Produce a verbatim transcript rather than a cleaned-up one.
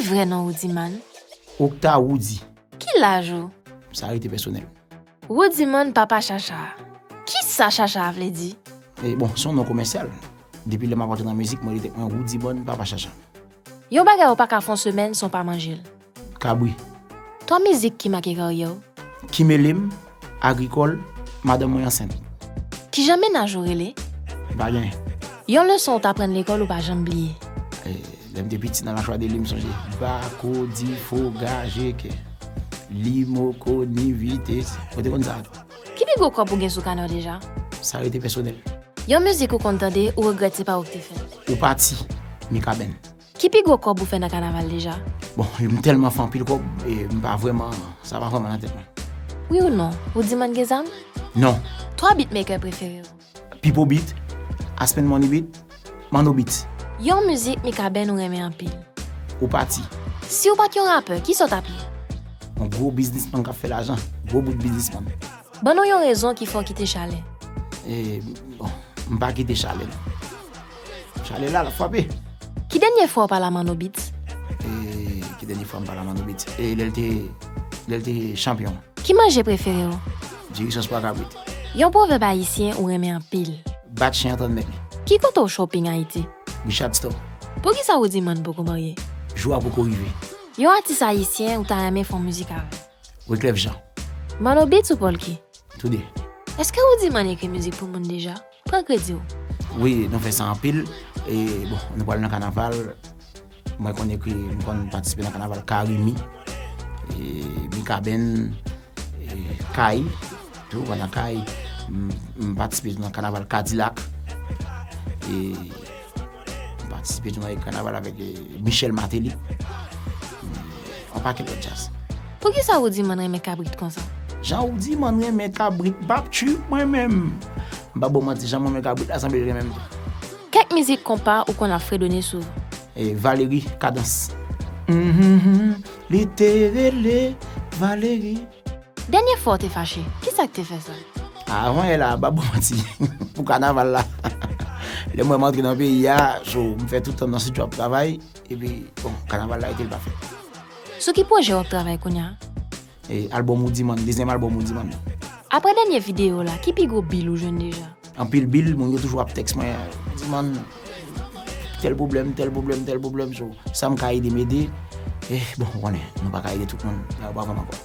Vrè non Woodyman? Octa Woody. Ki laj ou? Sa rete pèsonèl. Woodyman papa Chacha. Kisa Chacha a vle di? Bon, se yon non komèsyal. Depi lè m ap antre nan mizik, mwen rele tèt mwen Woodyman papa Chacha. Yon bagay ou pa ka fè yon semèn san w pa manje l. Kabri. Twa mizik ki make karyè w. Kimele m, Agrikòl, Madanm mwen ansent. Kijan mennaj ou rele? M pa gen. Yon leson ou t aprann lekòl ou pa janm bliye. Lè m te piti nan Lachwa de Lyon, m sonje. Bako, Difo, Gajeke, Limoko, Nivites. Ou te konn sa tou? Ki pi gwo kòb ou gen sou kanè w deja? Sa rete pèsonèl. Yon mizik ou konn tande ou regrèt se pa ou ki te fè l. Ou pati, Mikaben. Ki pi gwo kòb ou fè nan kanaval deja? Bon, m tèlman fè anpil kòb, e m pa vrèman, sa pa vrèman nan tèt mwen. Wi ou non, Woodyman gen zam? Non. Twa beatmaker prefere w. Pipo Beat, Aspen Money Beat, Manno Beat. Yon mizik Mikaben ou renmen anpil. Ou pati. Si w pa t yon rapè, kisa w t ap ye? Yon gwo biznismann k ap fè lajan. Gwo bout biznismann. Ban nou yon rezon ki fè w kite chalè. E, bon, m pa kite chalè non. Chalè la, l ap frape. Ki dènye fwa w pale a Manno Beat? E, ki dènye fwa m pale a Manno Beat? E, lè l te, lè l te chanpyon. Ki manje prefere w? Diri sòs pwa kabrit. Yon pwovèb ayisyen ou renmen anpil. Bat chen an tann mèt li. Ki kote w shopping Ayiti? Richard Store. Poukisa Woodyman poko marye? Jou a poko rive. Yon atis ayisyen ou ta renmen fè yon mizik avè l? Wyclef Jean. Manno Beat ou Polky? Toude. Èske Woodyman ekri mizik pou moun deja? Pran kredi w. Wi, nou fè sa anpil. E, bon, nou pral nan kanaval. Mwen konn ekri, m konn patisipe nan kanaval Karimi, e, Mikaben, e, Kay, tou, pandan Kay, m, m patisipe tou nan kanaval Kadilak, e, m patisipe tou nan kanaval avèk, e, Michel Martelly, e, yon pakèt lòt djaz. Poukisa Woodyman renmen kabrit konsa? Jan Woodyman renmen kabrit, m p ap tchwi mwen menm. M pa ba w manti, jan mwen renmen kabrit la, sanble l renmen m tou. Kèk mizik konpa ou konn ap fredone souvan. E, Valery Cadence. Mhm, li te rele Valery. Dènye fwa w te fache, kisa k te fè sa? Avan yè la, m p ap ba w manti, pou kanaval la. Lè m wè m antre nan peyi a, so, m fè tout tan m nan estidyo ap travay, epi, bon, kanaval la rete l pa fèt. Sou ki pwojè w ap travay kounye a? E, albòm Woodyman, dezyèm albòm Woodyman. Apre dènye videyo w la, ki pi gwo bil ou jwenn deja? Anpil bil, moun yo toujou ap tèks mwen, Woodyman, tèl pwoblèm, tèl pwoblèm, tèl pwoblèm, so, sa m ka ede m ede. E, bon, ou konnen, nou pa ka ede tout moun, la yo pa konn ankò.